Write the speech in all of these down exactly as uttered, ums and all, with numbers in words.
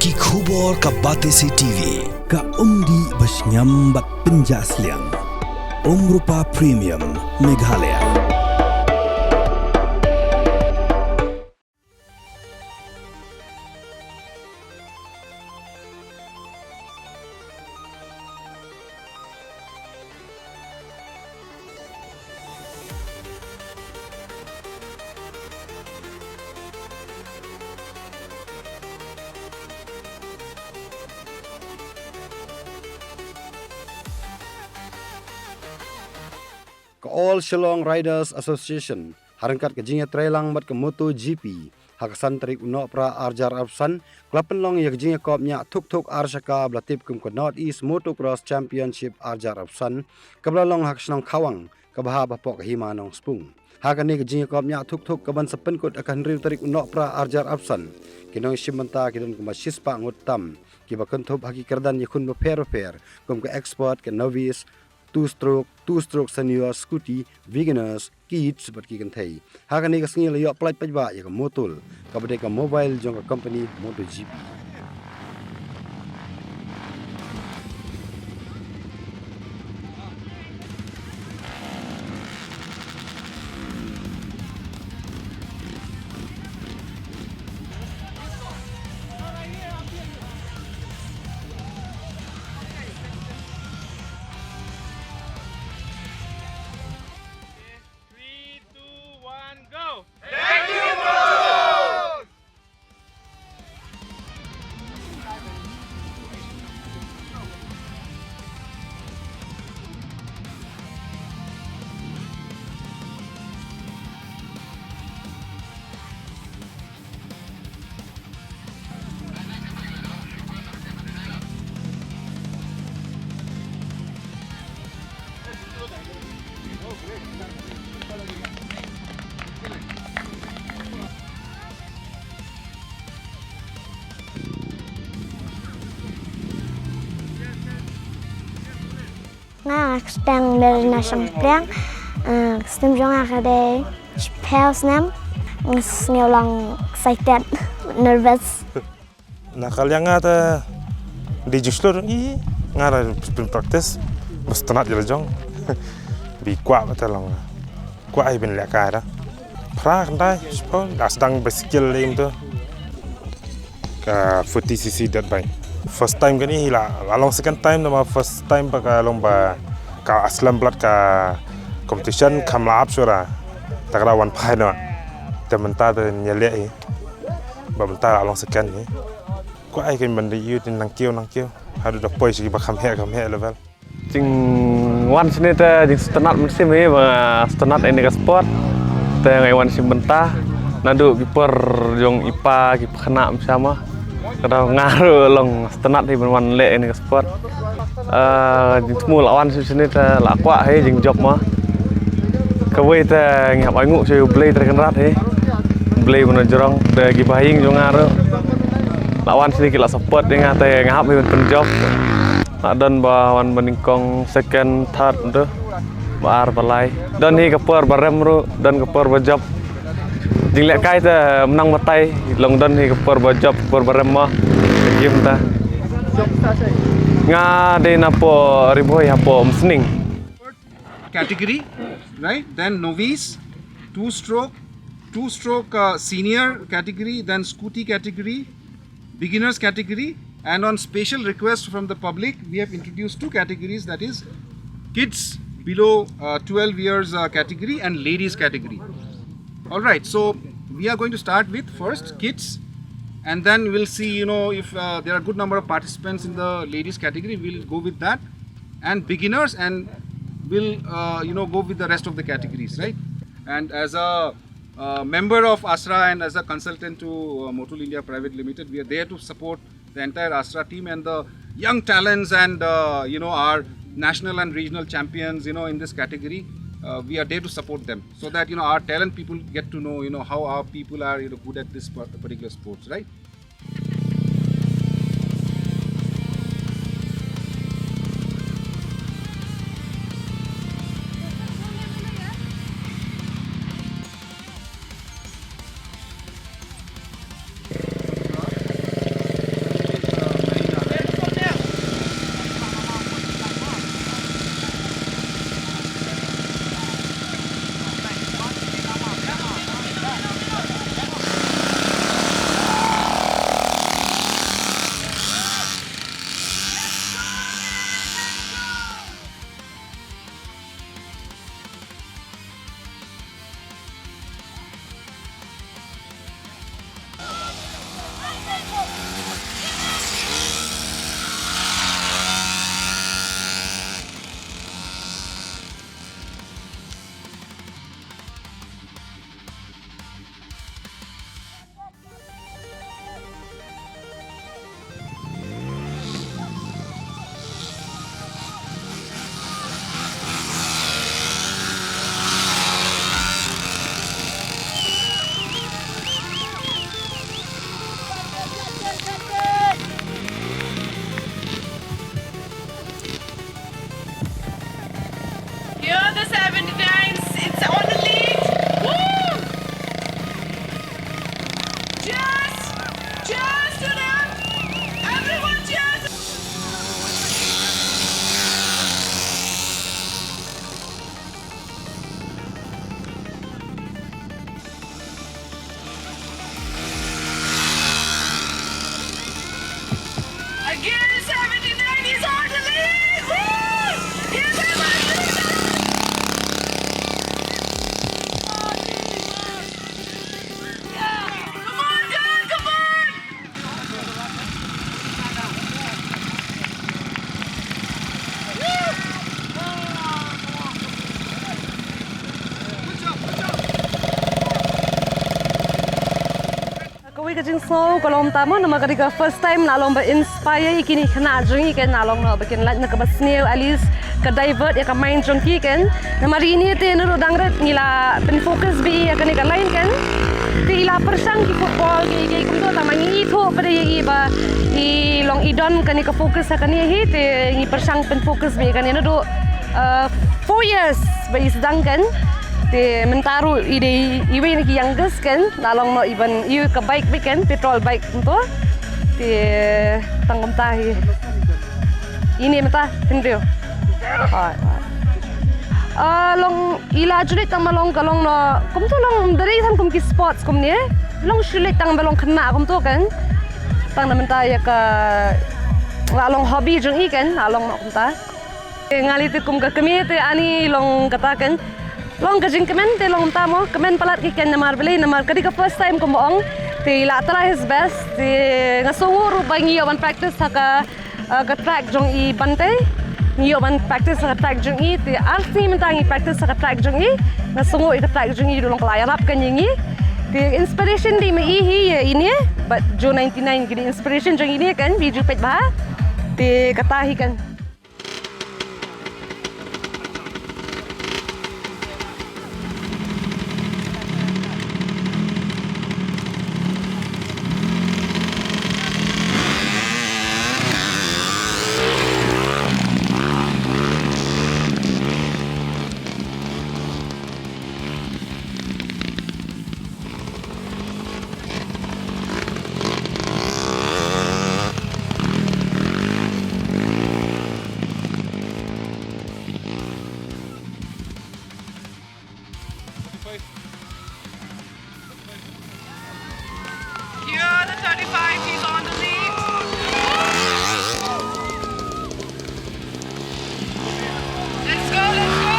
Ki khubor ka Batesi T V, ka umdih ba shngiam bad pynjah sliang. Umrupa Premium, Meghalaya. Ka All Shillong Riders Association, ha ryngkat ka jingïatreilang bad ka MotoGP, ha ka san tarik u Nohprah arhajar arphew san, ka la pynlong ïa ka jingïakop ñiah thuk thuk ar shaka ba la tip kum ka North East Motocross Championship arhajar arphew san, kaba la long ha ka shnong Khawang, kaba hap hapoh ka Hima Nongspung. Ha kane ka jingïakop ñiah thuk thuk kaban sa pynkut ha ka hynriew tarik u Nohprah arhajar arphew san, ki nongshim bynta ki don kumba shispah ngut tam, kiba kynthup ha ki kyrdan ïakhun bapher bapher, kum ka Expert, ka Novice, Two Stroke, Two Stroke Senior, Scooty, Beginners, Kids bad ki kynthei. Ha kane ka sngi la ïoh pyllait paidbah ïa ka Motul, kaba dei ka mobile jong ka company MotoGP. Three, two, one, go! Nga, nga kyrteng Merina Shangpliang. Eh, ka snem jong nga ka dei shiphew snem. Nga sngew long excited, nervous. Na ka liang nga te dei jingshlur i nga da pyn practice. Ba sngewtynnat ïa la jong. Ba kwah ba te long. Kwah hi ban lehkai da. Phra khyndai, shiphew, la sdang bicycle lei mynta. Ka forty C C dirt bike. First time kane hi la, la long second time, namar first time ba ka long ba ka slem bad ka competition kam lah ap shuh. Te ka da wan phai noh. Te mynta te ïaleh hi. Ba mynta la long second hi. Kwah hi kan ban da ïoh te nang kiew nang kiew. Haduh da poi sha kiba kham heh kham heh level. Jingwan shane te jingsngewtynnat mynsiem hi ba nga sngewtynnat ïa kane ka sport. Te nga wan shim bynta naduh ki por jong i pa ki khynnah mynsiem. Ka dei nga ruh long sngewtynnat hi ban wan leh ïa kane ka sport. Ah, jingthmu la wan shim shane te la kwah hi jingjop mo. Kawei te ngi hap ai nguh sha U Blei Trai Kynrad hi. U Blei ba na jrong te kiba ha ïing jong nga ruh. La wan shane ki la support ïa nga te nga hap hi ban pynjop. La don ba wan ba nyngkong, second, third, tu. Ba ar, ba lai. Don hi ka por ba rem ruh, don ka por ba jop. Jinglehkai te mynta batai, long don hi ka por ba jop, ka por ba rem mo. Ka game te. Nga dei na poh Ri Bhoi hapoh Umsning. Category, right? Then novice, two stroke, two stroke, uh, senior category, then scooty category, beginners category, and on special request from the public, we have introduced two categories, that is kids below, uh, twelve years, uh, category and ladies category. All right, so we are going to start with first kids, and then we'll see, you know, if, uh, there are a good number of participants in the ladies category, we'll go with that, and beginners, and we'll, uh, you know, go with the rest of the categories, right? And as a, uh, member of ASRA and as a consultant to, uh, Motul India Private Limited, we are there to support the entire ASRA team and the young talents and, uh, you know, our national and regional champions, you know, in this category. Uh, we are there to support them so that, you know, our talent people get to know, you know, how our people are, you know, good at this par-, particular sports, right? So ka long tama namar ka dei ka first time, la long ba inspire ïa kine ki khynnah jong ngi kan, la long noh ba kin lait na kaba sniew, at least ka divert ïa ka mind jong ki kan. Namar ine te naduh dang rit ngi la pynfocus bha ïa kane ka line kan. Te i la pyrshang ki football ki, ki kumto, tang ma ngi ithuh pat ïa i ba i long i don kane ka focus ha kane hi, te ngi pyrshang pynfocus bha ïa kane naduh, uh, four years ba i sdang kan. Te mynta ruh i dei iwei na ki youngest kan, la long noh i ban ïoh ka bike bha kan, petrol bike kumto. Te tang kumta hi. Ine mynta hynriew. Ah, ah. Ah, long i la ju leit tang ba long ka long noh kumto, long dei tang kum ki sports kumne. Long shu leit tang ba long khynnah kumto kan. Tang na mynta ïa ka la long hobby jong i kan, la long noh kumta. Nga lei te kum ka kmie te ani long kata kan. Long ka jingkmen te long tama, kmen palat ki kan namar balei, namar ka dei ka first time kumba ong. Te i la try his best, te nga sngew ruh ba ngi ïoh ban practice ha ka, uh, ka track jong i bad te. Ngi ïoh ban practice ha ka track jong i, te ar sngi mynta ngi practice ha ka track jong i. Nga sngew ïa ka track jong i ruh long ka la ïarap kan ïa ngi. Te inspiration dei ma i hi ïa ine, bad Joe ninety-nine ki dei inspiration jong ine kan, ba i ju peit bha. Te kata hi kan. Here are the thirty-five, he's on the lead. Let's go, let's go.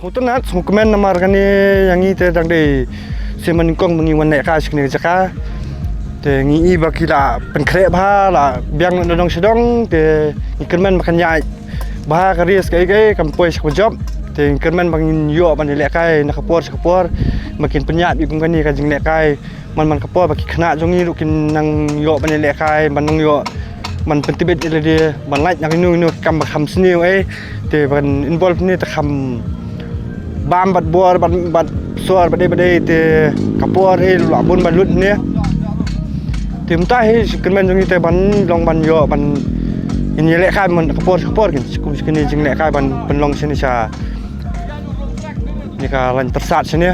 Sngewtynnat, sngewkmen namar kane ïa ngi te dang dei sien ba nyngkong ba ngi wan lehkai sha kane ka jaka. Te ngi i ba ki la pynkhreh bha, la biang na dong sha dong, te ngi kyrmen ba kan ïaid bha ka race kaei kaei, kan poi sha kaba jop. Te ngi kyrmen ba ngin ïoh ban ïalehkai na ka por sha ka por, ba kin pynïaid beit kum kane ka jinglehkai. Man man ka por ba ki khynnah jong ngi ruh kin nang ïoh ban ïalehkai, ban nang ïoh ban pyntbit ïa lade, ban lait na kino kino ki kam ba kham sniew eh, te ban involve ne te kham bam bad bor, bad, bad sor bad dei bad dei, te ka por eh la bun ban lut ne. Te mynta hi kyrmen jong ngi te ban long ban ïoh ban ïalehkai man ka por ka por kin, kum kine jinglehkai ban pynlong shane sha ne ka lain tyrsad shane.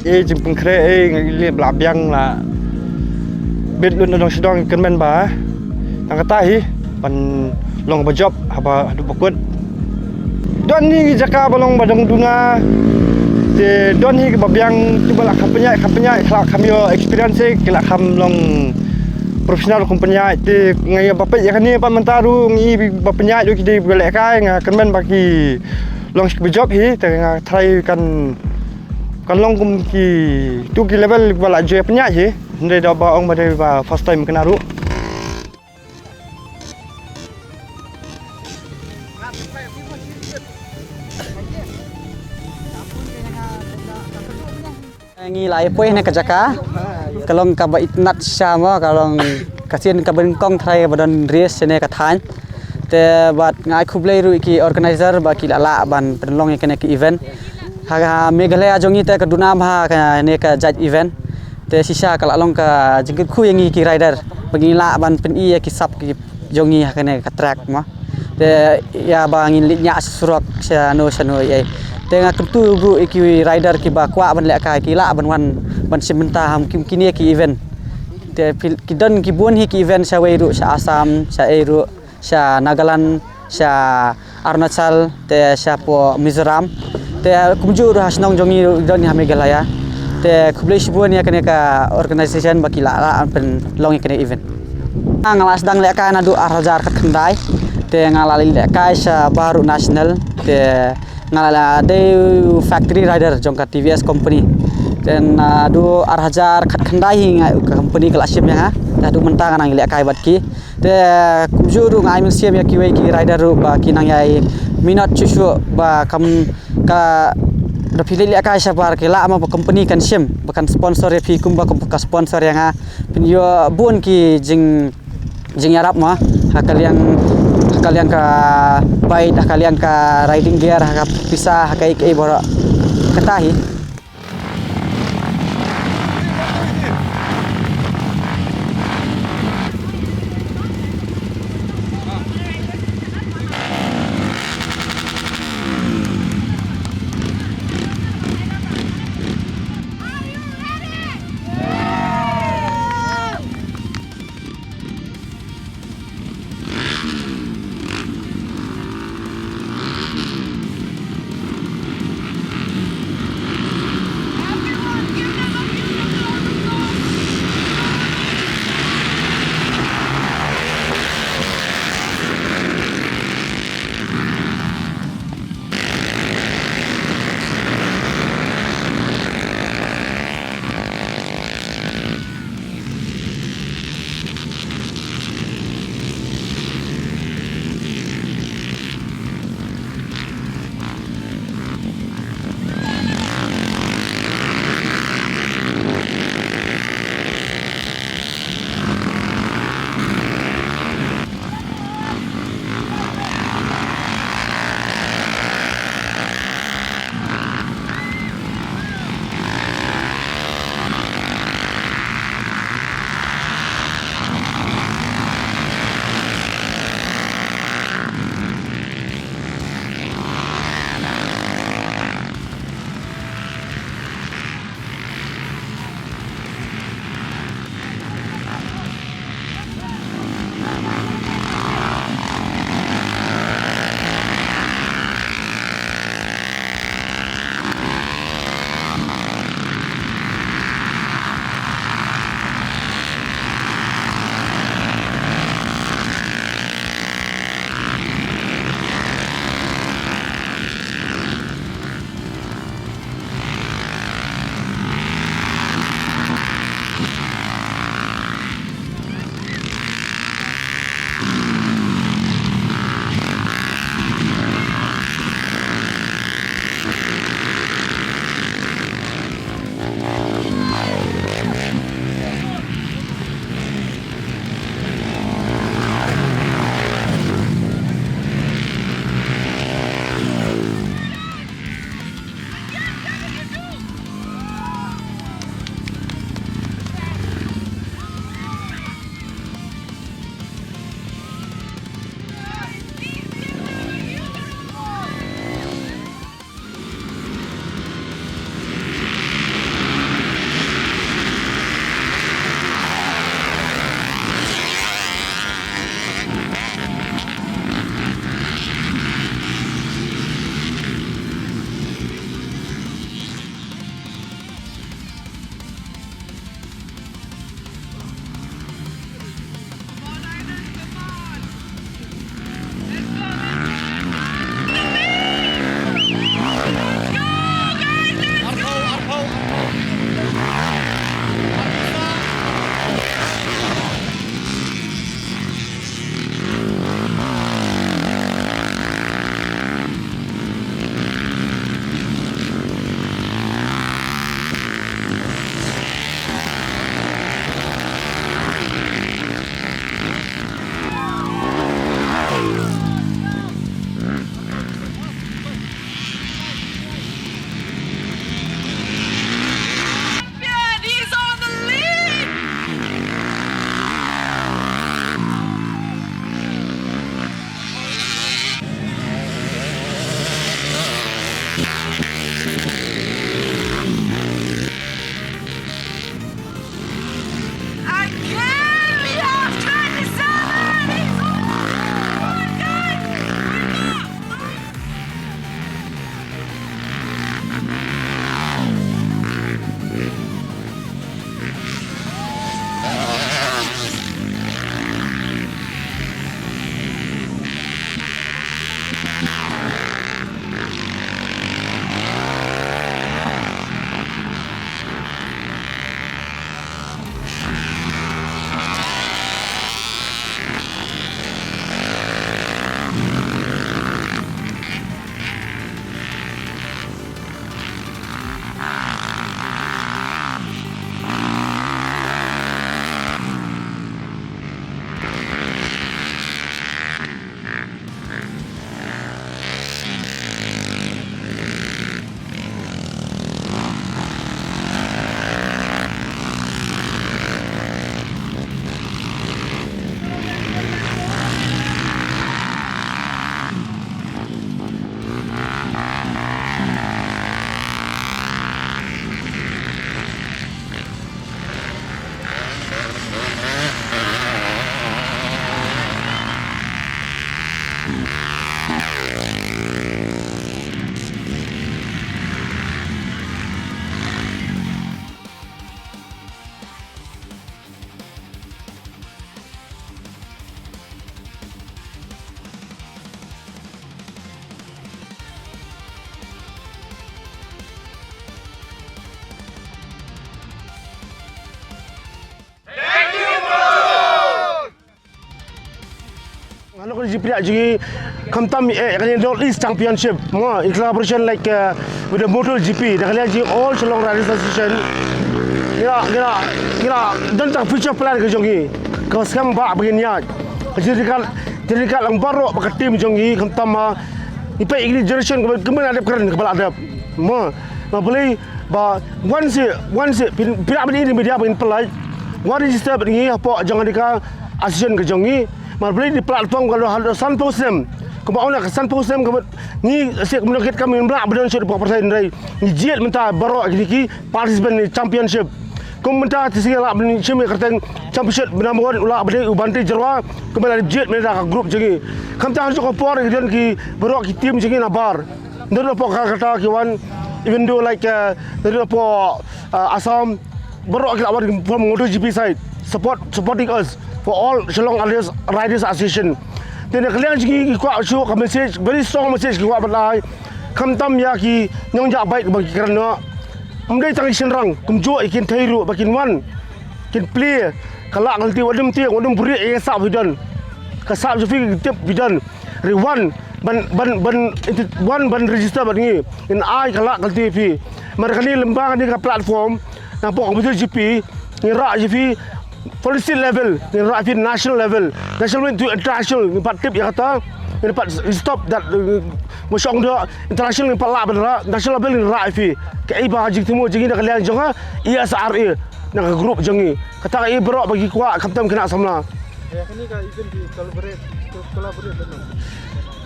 Eh, jingpynkhreh, eh, ngi leh ba la biang la bit lut na dong sha dong, kyrmen ba tang kata hi ban long ba jop haba haduh ba kut. Don hi ki jaka ba long ba dang duna, te don hi kaba biang, te ba la kham pynïaid, kham pynïaid, la kham ïoh experience, eh, ki la kham long professional kum pynïaid, te nga ïa ba peit ïa kane pat mynta ruh ngi ba pynïaid ruh ki dei ba lehkai, nga kyrmen ba ki long sha kaba jop hi, te nga tharai kan, kan long kum kitu ki level ba la ju pynïaid hi. Hynrei da ba ong ba dei ba first time kane ruh. Ngi la ïa poi na ka jaka ka long kaba itynnat shisha mo, ka long ka sien kaba nyngkong tharai ba don race shane ka thaiñ. Te bad nga ai khublei ruh ïa ki organizer ba ki la lah ban pynlong ïa kane ka event. Ha Meghalaya jong ngi te ka duna bha kane ka jait event. Te shisha ka la long ka jingkyrkhu ïa ngi ki rider ba ngi lah ban pyni ïa ki sap ki jong ngi ha kane ka track mo. Te ïa ba ngin leit ñiah surok shano shano ïa. Te nga kyntu ruh ïa ki rider kiba kwah ban lehkai ki lah ban wan ban shim bynta ha kine ki event. Te ki don ki bun hi ki event sha wei ruh, sha Assam, sha ei ruh, sha Nagaland, sha Arunachal, te sha poh Mizoram. Te kumjuh ruh ha shnong jong ngi ruh don ha Meghalaya. Te khublei shibun ïa kane ka organization ba ki la lah pynlong ïa kane event. Nga la sdang lehkai naduh ar hajar khatkhyndai. Te nga la lehkai sha baroh national. Te nga la dei factory rider jong ka T V S company. Te naduh ar hajar khatkhyndai hi nga company ka la shim ïa nga. Te haduh mynta nga nang lehkai bad ki. Te kumjuh ruh nga ai mynsiem ïa kiwei ki rider ruh ba ki nang ïai minot shuh shuh ba kam ka da phi leit lehkai shabar ki lah ma ba company kan shim ba kan sponsor ïa phi kumba ka sponsor ïa nga. Pynïoh bun ki jing jingïarap ma ha ka liang ha ka liang ka bike, ha ka liang ka riding gear, ha ka pisa, ha ka ei ka ei baroh. Kata hi. Jipia jong ngi khamtam eh ka North East Championship mo, in collaboration like uh, with the Motor G P, da ka liang jong ngi All Shillong Riders Association. Ngi la ngi la ngi la don tang future plan ka jong ngi. Ka skhem ba ba ngin ïaid ka jingkyrkhu, jingkyrkhu lang baroh ba ka team jong ngi khamtam ma ngi peit ïa kine generation ka ba la dep kren ka ba la dep mo. Nga balei ba wan seh wan seh phi phi lah ban ïohi na media ba ngin pynlait. Wan register bad ngi hapoh jong kane ka association ka jong ngi. Mar balei kane ka platform ka la haduh sanphew snem. Kumba ong la ka sanphew snem ka mut ngi seh kumno kit kam ngim lah ban don shuh hapoh pyrthei hynrei ngi jied mynta baroh kine ki participant na championship. Kum mynta te seh la ban shim ïa ka kyrteng championship, ba number one u lah ban dei u Bante Jyrwa. Kumba la jied mynta ka group jong ngi. Khamtam ha kajuh ka por ki don ki baroh ki team jong ngi na bar. Naduh hapoh Kolkata ki wan, even though like uh, naduh hapoh uh, Assam, baroh ki la wan from Motor G P side, support, supporting us for All Shillong Riders, Riders Association. Te na ka liang jong ngi ki kwah shuh ka message, very strong message ki kwah ban ai. Khamtam ïa ki nongïaid bike ba ki kren noh. Ym dei tang ki shynrang, kumjuh ïa ki kynthei ruh ba kin wan, kin plie. Ka lah ka lynti, wat nym tieng, wat nym buhrieh ïa ka sap phi don. Ka sap jong phi ka tip phi don. Hynrei wan ban ban ban wan ban register bad ngi. Ngin ai ka lah ka lynti phi. Mar kane lyngba kane ka platform, napoh ka Motor G P, ngin rah ïa phi from state level, ngin rah ïa phi national level, national to international, ngin pat tip ïa kata. Ngin pat stop that uh, mo shong doh, international ngin pat lah ban rah, national level ngin rah ïa phi. Kaei ba ka jingthmu jong ngi na ka liang jong ka E S R A, na ka group jong ngi. Kata kaei baroh ba ki kwah khamtam khynnah samla. Ïa kane ka event ki collaborate, collaborate bad no?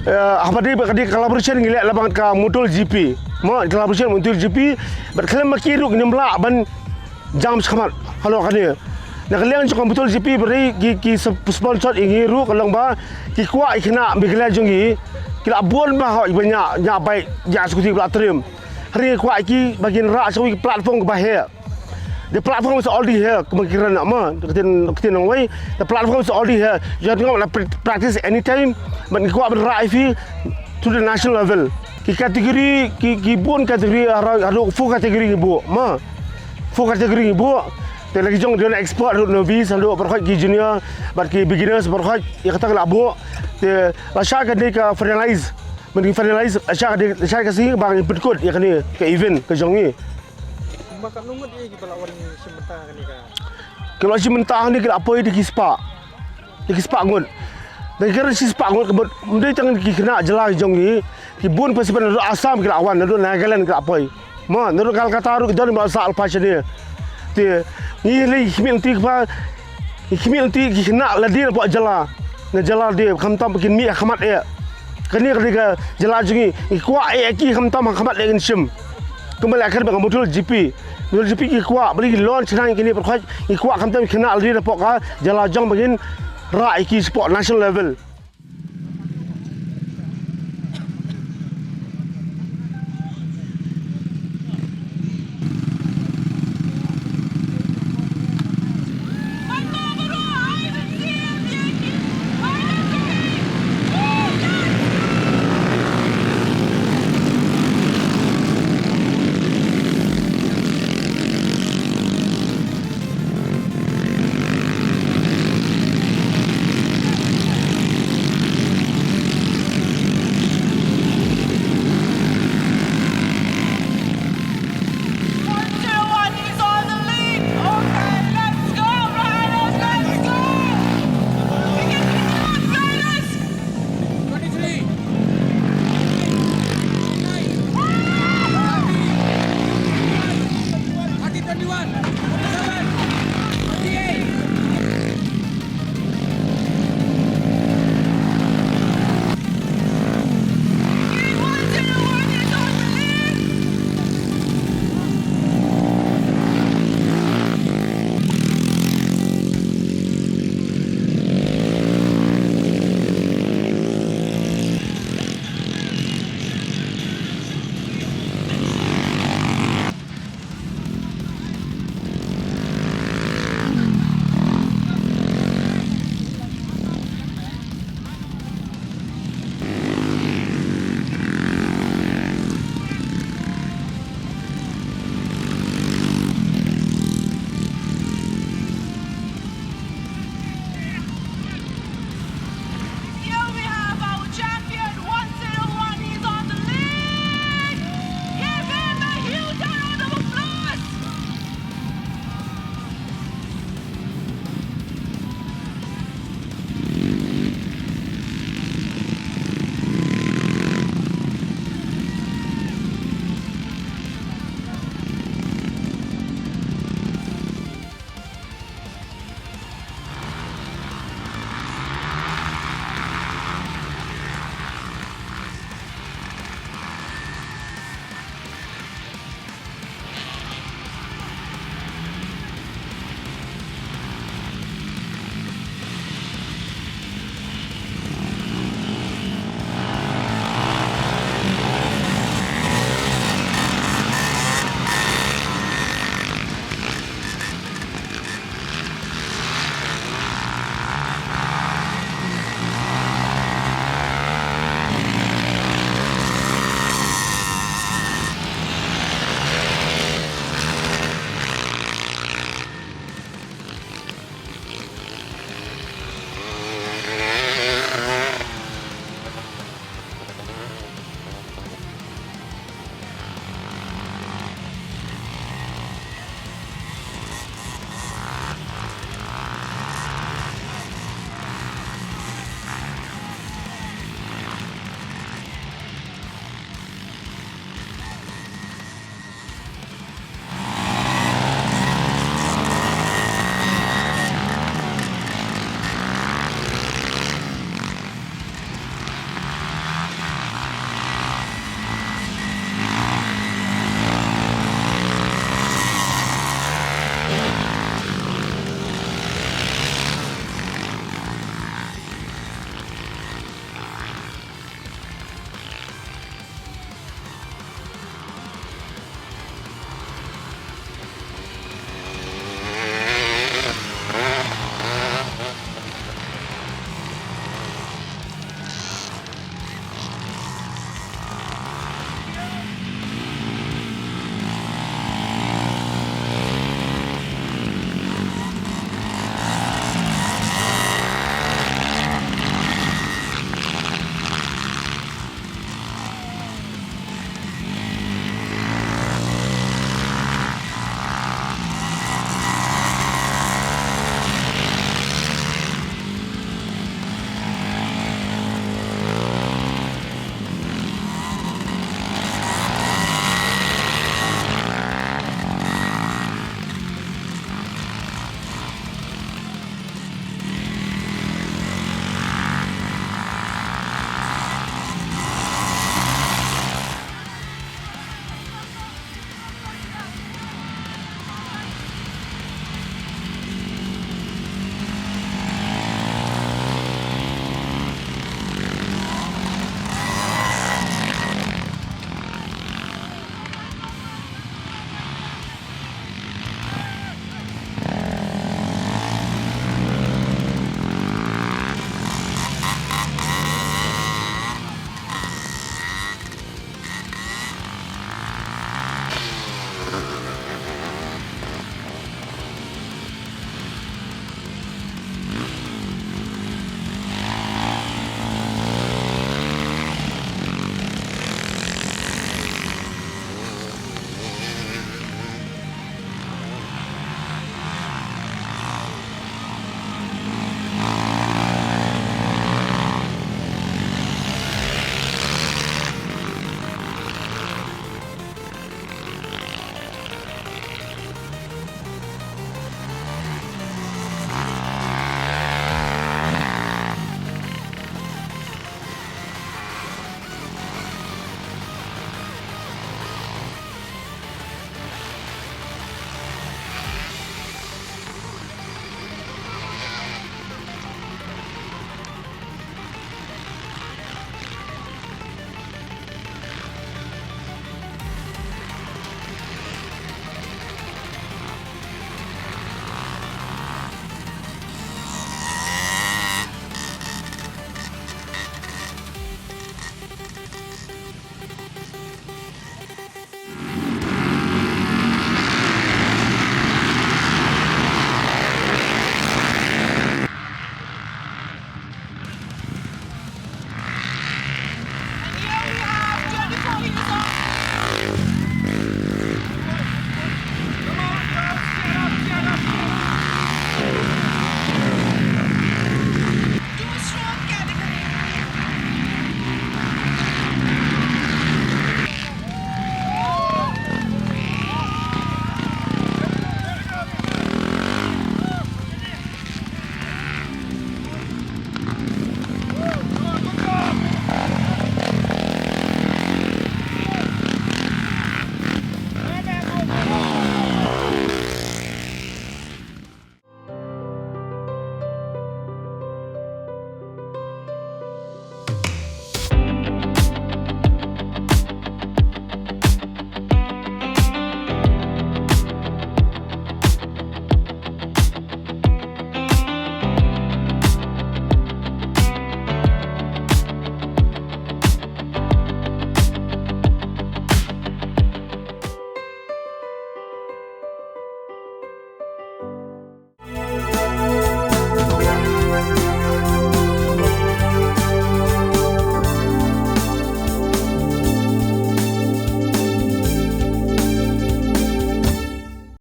Eh, haba dei ba ka dei collaboration ngi leh lyngba ka Motor G P. Mo, collaboration Motor G P. Bad khlem ma ki ruh ngim lah ban jam shakhmat halor kane. Na ka liang jong ka Motor G P ba dei ki ki sp- sponsor ïa ngi ruh ka long ba ki kwah ïa ki khynnah Meghalaya jong ngi. Ki la bun bha hok ïa ba ñiah ñiah bike, ñiah scooty ba la triem. Hynrei ki kwah ïa ki ba kin rah sha kawei ka platform kaba heh. The platform is already here, kumba ki kren mo, ka ktien ka ktien nongwei. The platform is already here. You can come and pra- practice anytime. Bad ngi kwah ban rah ïa phi to the national level. Ki category ki ki bun category, haduh haduh four category ngi buh mo. Four category ngi buh. Te la ki jong ki don expert, haduh novice, haduh baroh khoit ki junior bad ki beginners baroh khoit, ïa kata ki la buh. Te lashai ka dei ka finalize. Mynta ngi finalize, lashai ka dei, lashai ka sngi ba ngin pynkut ïa kane ka event ka jong ngi. Kumba katno ngut ïa kiba la wan shim bynta ha kane ka? Ki la shim bynta ha kane ki la poi da ki spah. Da ki spah ngut. Da ki kren shi spah ngut ka mut ym dei tang ki khynnah jylla ki jong ngi. Ki bun participant naduh Assam ki la wan, naduh Nagaland ki la poi. Mo, naduh Kolkata ruh ki don ba sah alpha shane. Te ngi lei khmih lynti kaba ngi khmih lynti ki khynnah lade napoh jylla. Na jylla lade khamtam ba kin mih ha khmat eh. Kane ka dei ka jylla jong ngi, ngi kwah eh ki khamtam ha khmat eh kin shim. Kumba la kren ba ka Motor G P. Motor G P ki kwah ba ki launch nang kine baroh khoit, ngi kwah khamtam ki khynnah lade napoh ka jylla jong ba kin rah ïa ki shapoh national level.